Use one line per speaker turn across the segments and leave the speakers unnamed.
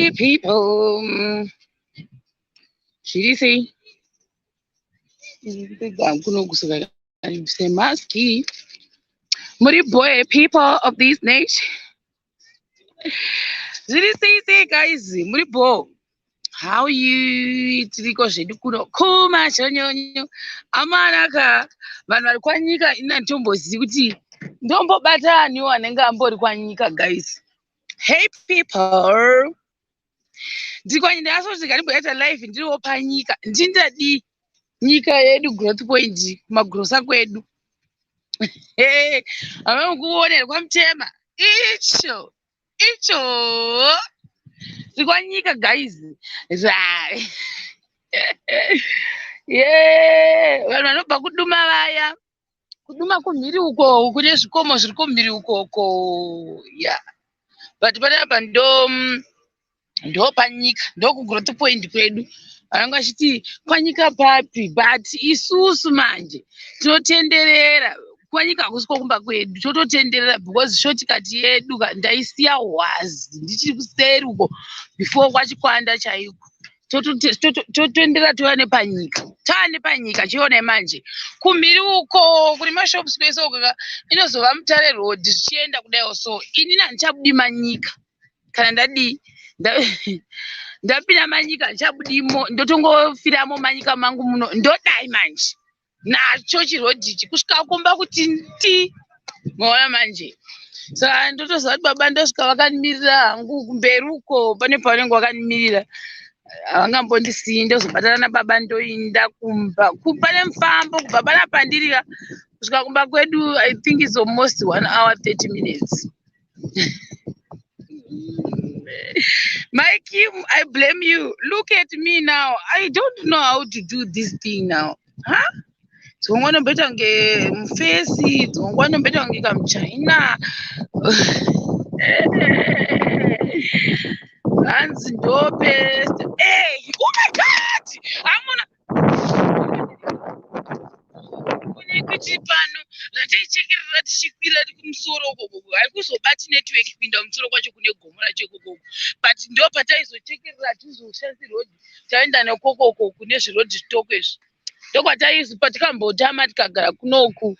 Hey people, zviri sei? Kuno kusuka semaski. Muri boy people of this nation. Zviri sei sei guys, muri bo. How you tiriko zvedu kuno kumashonyonyo amanaka vanhu vari kwanyika ini handitombozivi kuti ndombobata aniwo anenge ambori kwanyika guys. Hey people, ndiri kwanyika ndakasoti ndimboita live ndiriwo panyika ndindadii nyika yedu growth point kumagrosa kwedu. Hameno kuonera kwamutema icho icho tiri kwanyika guys. Ye vanhu vanobva kuduma vaya kuduma kumhiri uko kune zvikomo zviri kumhiri ukoko ya, but panapa ndo panyika, ndokugrowth point kwedu. Vanenge vachiti kwanyika papi, but isusu manje tinotenderera kwanyika, hakusi kwokumba kwedu, tototenderera because shortcut yedu ndaisiya hwazi ndichiri kuseri uko before kwachikwanda chaiko. Totenderera touya nepanyika, taa nepanyika. Chionai manje kumhiri uko kune mashops kwese uko inozova Mutare Road zvichienda kudaiwo. So inini handichabudi manyika kana ndadii ndapinda manyika, handichabudimo, ndotongofiramo manyika mangu muno. Ndodai manje nacho chirodhi ichi kusvika kumba kuti ndi maona manje. Saka ndotoziva kuti baba ndosvika vakandimirira hangu kumberi uko, pane pavanenge vakandimirira, havangambondisiyi. Ndozobatana nababa ndoinda kumba. Pane mufambo kubva panapa ndirika kusvika kumba kwedu, I think is almost 1 hour 30 minutes. My Kim, I blame you. Look at me now. I don't know how to do this thing now. Huh? Dzimwe nguva ndomboita kunge mufesi, dzimwe nguva ndomboita kunge kamuchina. Hanzi ndo best. Hey, oh my God! Hamuna kune kuti pano rataichekerera tichikwira kumusoro ukoko haikuzobati network kuinda kumusoro kwacho kune gomo racho ikokoko, but ndo pataizochekerera tizoshandisi road taenda nekokoko kune zvirodhi zvitoko izvi. Ndokwataizi patikambotama tikagara kunoku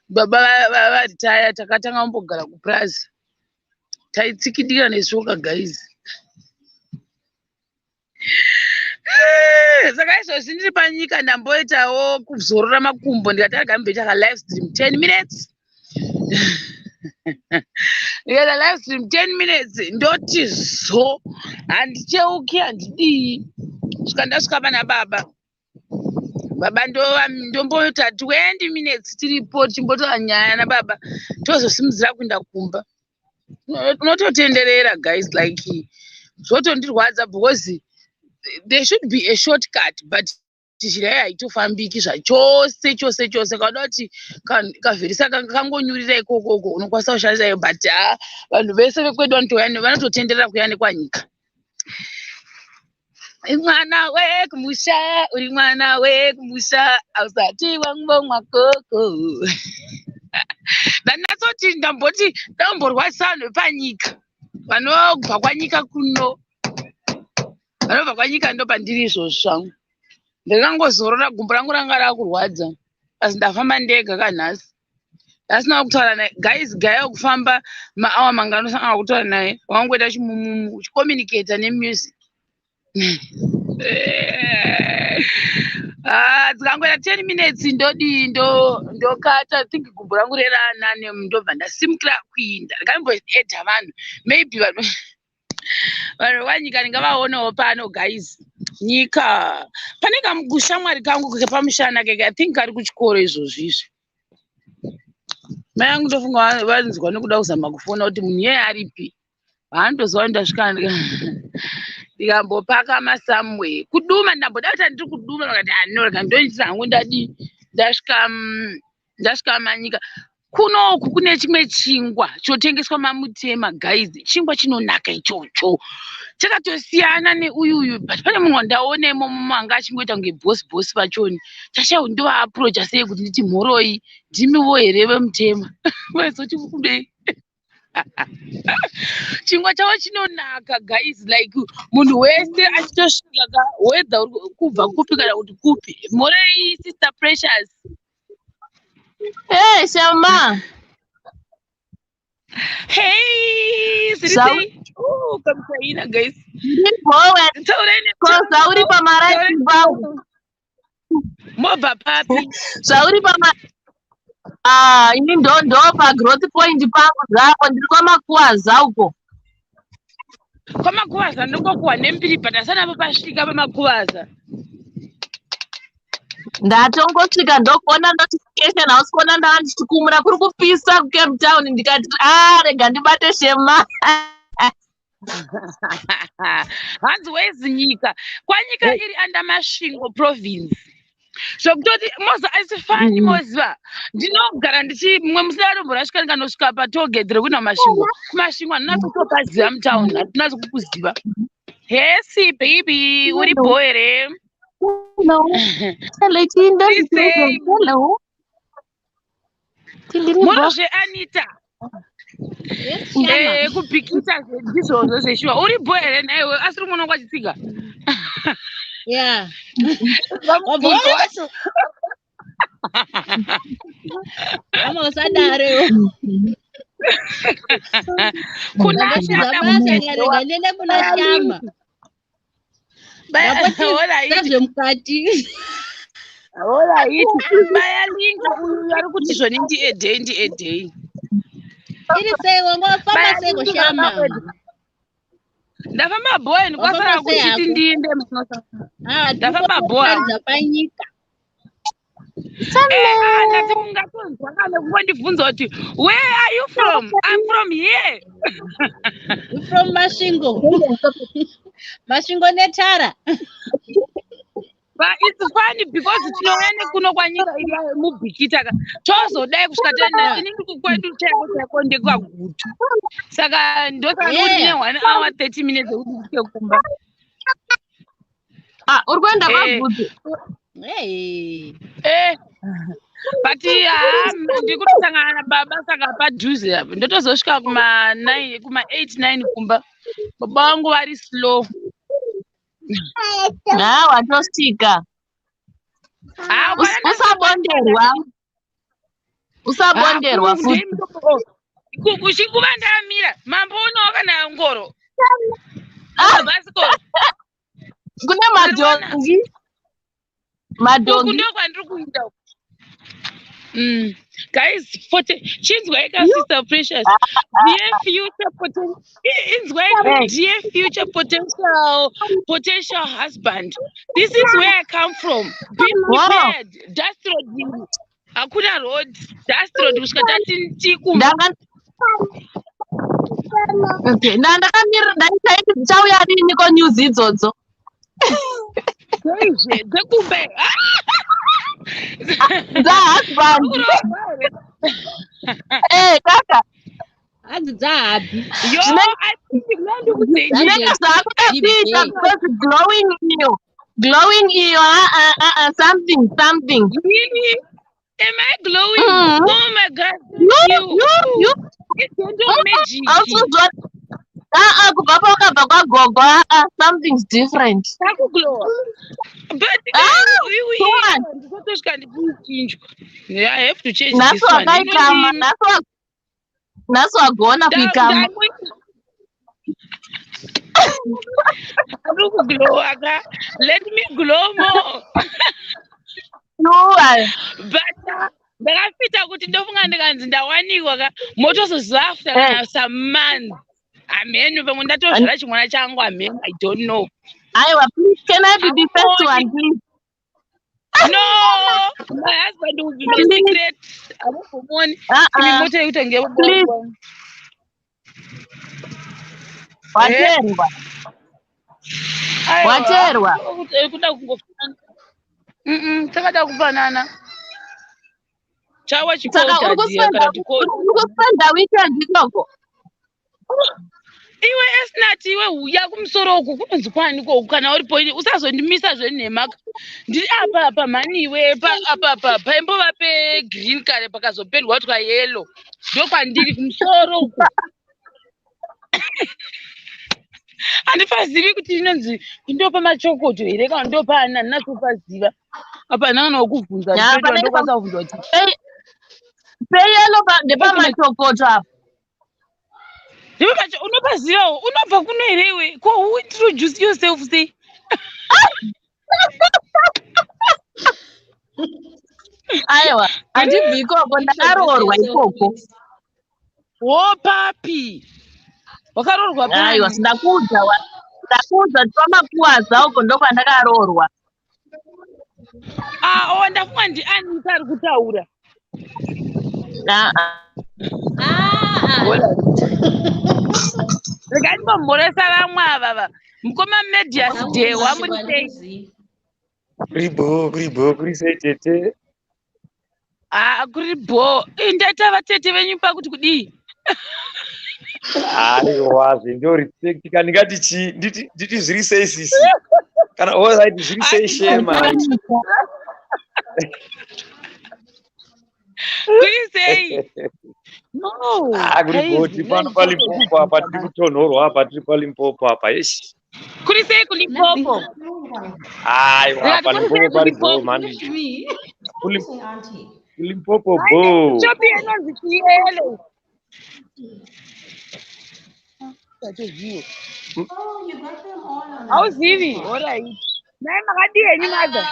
baba varitaya, takatanga kumbogara kupurazi, taitsikidira nesvoka guys. Saka izvozvi ndiri panyika, ndamboitawo kuzorora makumbo, ndikati arega mboita ka live stream 10 minutes. Ndikaita live stream 10 minutes, ndoti zo handicheuki, handidii, svika ndasvika pana baba. Baba ndomboita 20 minutes tiripo tichimbotaura nyaya nababa, tozosimudzira kuenda kumba. Unototenderera guys, like zvotondirwadza because there should be a shortcut, but njira iyi haitofambiki zvachose chose chose. Kauda kuti kavherisa kangonyurira ikokoko, unokwanisa kushandisa iyo, but ha, vanhu vese vekwedu vanotouya vanototenderera kuya nekwanyika. Mwana wekumusha, uri mwana wekumusha, ausati wangomwa koko. Ndandatsoti ndamboti ndamborwadzisa vanhu vepanyika vanobva kwanyika kuno, vanobva kwanyika. Ndo pandiri izvozvo zvangu, ndakangozorora, gumbo rangu ranga rakurwadza asi ndafamba ndega kanhasi asina kutaura naye guys. Gaya kufamba maawa mangani usangana kutaura naye, wangoita chimumumu uchicommunicata nemusic. Ah, dzikangoita 10 minutes ndodii, ndokata think gumbo rangu reranane, ndobva ndasimukira kuinda. Ndikamboedha vanhu, maybe vanhu vanyika ndingavaonawo pano guys. Nyika pane kamushamwari kangu kepamushana keke, I think kari kuchikoro izvozvi izvi. Mai angu ndofunga vanzwa nekuda kuzama kufona kuti munhu iyeye aripi. Vaanotoziva kuti ndasvika ndikambopaka masamwe kuduma, ndamboda kuti ndiri kuduma, vakati ano rega ndoendesa hangu. Ndadii, ndasvika ndasvika manyika kunoku kune chimwe chingwa chotengeswa mamutema guys. Chingwa chinonaka ichocho, chakatosiyana neuyuyu, but pane munhu wandaona imomo anga achingoita kunge boss boss vachoni. Chashaya ndovaaprocha sei kuti nditi mhoroi, ndimiwo here vemutema? Vaizoti kudei? Chingwa chavo chinonaka, guys. Like, munhu wese achitosvika ka, whether uri kubva kupi kana kuti kupi. Morei, Sister Precious.
Hey, Shama.
Hey, zviri sei? Oh, kamuchaina, guys.
Ndibhowe.
Taurai.
Ko zvauri pamaraiti pangu.
Mobva papi?
Zvauri pama. Ah, ini ndo pa growth point pangu zvapo, ndiri kwaMakuwaza uko.
KwaMakuvaza ndongokuwa nembiri, but asana pasvika paMakuvaza.
Ndatongosvika, ndokuona notification, hausi kuona ndava ndichikumura, kuri kupisa kuCape Town, ndikati, "A, rega ndibate Shema."
Hanzi wezi nyika kwanyika iri under Masvingo Province, zvokutoti moza asifani. Moziva ndinogara ndichi mumwe musi ndatomborasvika, ndikanosvika patollgate rekuenda kuMasvingo. KuMasvingo handinatsi kutopaziva, mutauni hatinatsi kukuziva. Hesi baby, uri bo here?
Hello. Hello, Chinda.
Sei?
Hello. Tindiri bo.
Munozve Anita.
Yes, Shama.
Kubhikisa ndizvozvo zveshuwa. Uri bo here naiwe? Asi uri mwana kwaChitsiga?
Yeah.
Mubvunzo wacho.
Hama, usadaro.
Kuna
Ndakapedza basa, rega ndiende kuna Shama.
Alright.
Zvemukati.
Alright. Baya link. Uyu ari kuti zvoni ndiedhei, ndiedhei.
Iri sei? Wanga wafamba sei kuShama?
Ndafamba bhoeni, kwasara
Wafamba sei
kuchiti
hako?
ndiende.
Ah,
Ndafamba bhoa.
tiri panyika.
Ndati mungatonzwa kana kungondibvunza kuti, "Where are you from?" I'm from here.
You from Masvingo. Masvingo netara.
But it's funny because tinouya nekuno kwanyika iri muBhikita ka, tozodai kusvika taenda. Inini kwedu chaiko chaiko ndekwaGutu, saka ndosaka ndikuti ndine 1 hour 30 minutes ekuti ndisvike kumba.
Ah, uri kuenda kwaGutu?
Hey.
But ha, ndiri kutosangana nababa, saka padhuze apo ndotozosvika kuma 9, kuma 8, 9 kumba. Baba vangu vari slow.
Ha, watosvika.
Ah,
Usabonderwa. Usabonderwa futi.
Kuchinguva ndamira, mamboonawo kana ngoro,
Ah,
bhasikoro.
Kune madhongi.
Uku
Madhongi.
ndo kwandiri kuenda uku. Guys, forte chinzwai ka, Sister Precious, dear future potential, inzwai.
Hey.
Dear future potential husband, this is where I come from. Be prepared. Dust road iri. Hakuna road, dust road kusvika tati tikumba.
Ndanga. Okay, ndakamirira, ndaiti dzichauya rini ko news idzodzo.
Dzeizve dzekumba.
Dzahusband. Eh, kaka.
Hanzi dzahubby.
Yo, I think ndikudzei.
Zvinenge zvakuda kuita because glowing iyo. Glowing iyo, ah ah ah ah, something something.
Really? Am I glowing?
Mm.
Oh my God.
You,
You,
you.
It's gentle magic.
Hausuzwa ah ah, kubva paukabva kwagogo, ah ah, something's different.
Takuglowa. But
Ah, too much.
ndikotosvika ndikuchinjwa. Yeah, I have to change
Nhasi
this one.
wakaikama, nhasi wagona kuikama.
Ndiri kuglowa ka. Let me glow more.
Sure.
But ndakafita kuti ndofunga ndikanzi ndawanikwa ka, motozoziva after kana some months. Hameno, pamwe ndatozvara chimwana changu, hameno, I don't know.
Aiwa, please, can I be the first one, please?
No, my husband will be my secret. Hamubvumoni.
Ah
Imi
ah,
mota yekuti
Please. Waterwa. Waterwa.
Kuda kungofanana. Takada kufanana. Chawa
Saka uri
chikotadziya
kuspenda
kana kuti
uri kuspenda weekend ikoko?
Iwe Esnati, iwe huya kumusoro uku, kunonzi kwani koku? Kana uripo ini usazondimisa zvenhemaka. Ndiri apa apa mhani iwe, apa apa paimbova pegreen kare, pakazopendwa twa yellow, ndokwandiri kumusoro uku. Handipazivi kuti inonzi ndopa machokoto here kana ndopa ani, handinatsopaziva apa, handina kana wokubvunza.
Ya, panenge
Ndokwanisa kubvunza kuti
Peyelo ndepamachokoto apa.
Ndipo pacho unopazivawo. Unobva kuno here iwe? Ko who introduce yourself sei?
Aiwa, handibvi ikoko, ndakaroorwa ikoko.
Wo papi wakaroorwa?
Aiwa.
Pani?
Ndakuudza ndakuudza kuti pamakuwaza uko ndokwandakaroorwa.
Ah, oh, ndafunga ndiAnita ari kutaura.
Ah,
Ah,
Regai ndimbomhoresa vamwe ava va mukoma Medias Dhewa, muri sei?
Kuri bho, kuri bho, kuri sei tete?
Ah, kuri bho. Ndaita vatete venyu pakuti kudii?
Aiwa, ndo respect. Kana ndingati chii? Nditi zviri sei sisi? Kana alright, zviri sei shema?
Kuri sei? No.
Ah, kuri bho, tiri pano paLimpopo apa, tiri kutonhorwa apa, tiri paLimpopo apa. Eish.
Kuri sei kuLimpopo?
Aiwa,
Ndikati kuri
paLimpopo
sei
pari bho
kuLimpopo?
mani. KuLimpopo bho.
Shopi inonzi Chiyele. Tatozivo. Hauzivi? Alright. Nai makadii henyu madha?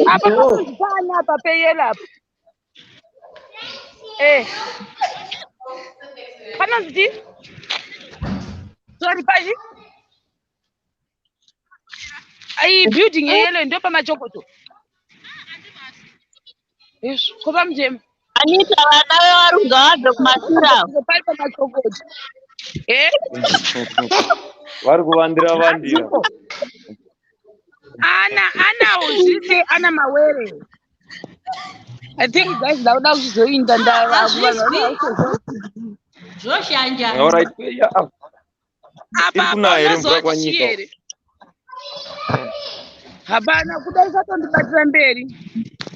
Apa panonzi pani apa peyelo apa? Eh. Panonzi chii? Sorry, pachi? Ai, building yeyelo ndo pamachokoto. Izvo, ko pamutemo?
Anita, vana vevarunga vabve kumashure avo.
Pari pamachokoto. Eh?
Vari kuvandira vandira.
Ana, ana zvise ana mawere. I think guys, ndakuda kuchizoinda.
Hazvizwi. Zvoshanja.
Alright. Yeah.
Apa
Iri kunaya here mvura
apa
kwanyika?
here? Hapana, kuda isatondibatira mberi.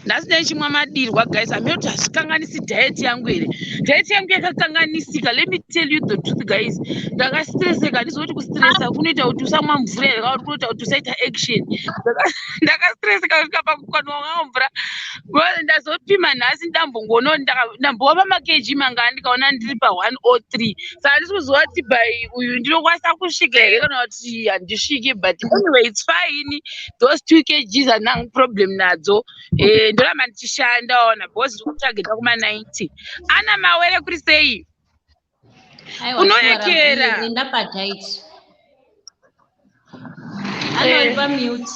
Nhasi ndaichimwa madirwa guys, hameno kuti hazvikanganisi diet yangu here. Diet yangu yakakanganisika. Let me tell you the truth guys, ndakastreseka. Handizwa kuti kustresa kunoita kuti usamwa mvura here kana kuti kunoita kuti usaita action. Ndakastreseka kusvika pakukanwa mvura. Ndazopima nhasi, ndambongoona ndambova pamaKG mangani, ndikaona ndiri pa103. Saka handisi kuziva kuti by uyu ndinokwanisa kusvika here kana kuti handisviki, but anyway it's fine. Those 2 kgs handina problem nadzo. Ndoramba ndichishanda ona because ndiri kutageta kuma90. Ana mawere, kuri sei?
Aiwa,
Unoekera.
enda padiet. Anori pamute.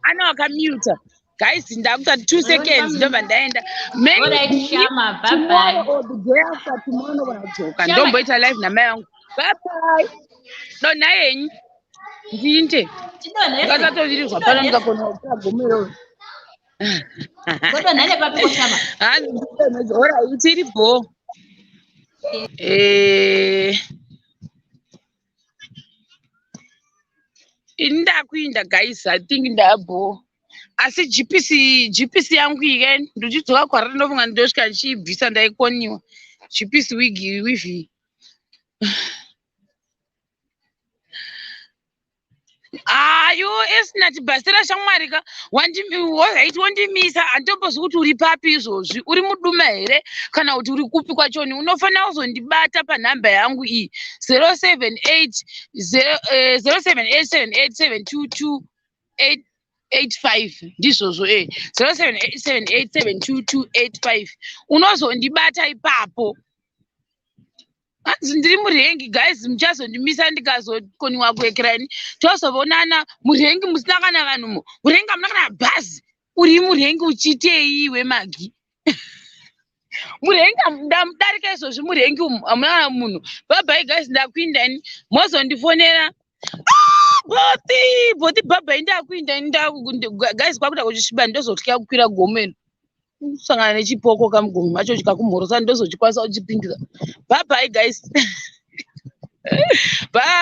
Ana wakamuta. Guys, ndakuta 2 seconds, ndobva ndaenda.
Alright, Shama, bye
Tomorrow
bye.
or the day after tomorrow ndogona
Shama.
ndomboita live namai vangu. Bye bye. Donha henyu, ndinde.
Tidonhese.
Ndakatovirirwa pano, ndikakona kutora gomo.
Godonha nepapiko, Shama?
Hanzi alright, iri bho. Ini ndakuinda guys, I think ndabho. Asi GPC, GPC yangu ike ndichidzoka kwarari, ndofunga ndosvika ndichiibvisa, ndaikoniwa GPC wig wivhi. Ayo esinati bhasira shamwari ka waiti wondimisa, handitombozwi kuti uri papi izvozvi. Uri muduma here kana kuti uri kupi kwachoni? Unofanira kuzondibata panhamba yangu iyi, 078 07878722 85. Ndizvozvo, 0787872285, unozondibata ipapo. Hanzi ndiri murengi guys, muchazondimisa ndikazokoniwa kuekeraini, tozovonana murengi musina kana vanhu. Murengi hamuna kana bhazi. Uri murengi uchiitei iwe magi? Murengi ndamudarika izvozvi, murengi umu hamuna kana munhu. Bye bye guys, ndakuindani, mozondifonera. Ah, boti boti, bye bye, ndakuindani guys. Kwakuda kuchisviba, ndozotya kukwira gomo ino, kusangana nechipoko kamugomo macho chikakumhorosa, ndozochikwanisa kuchipindura. Bye bye guys, bye.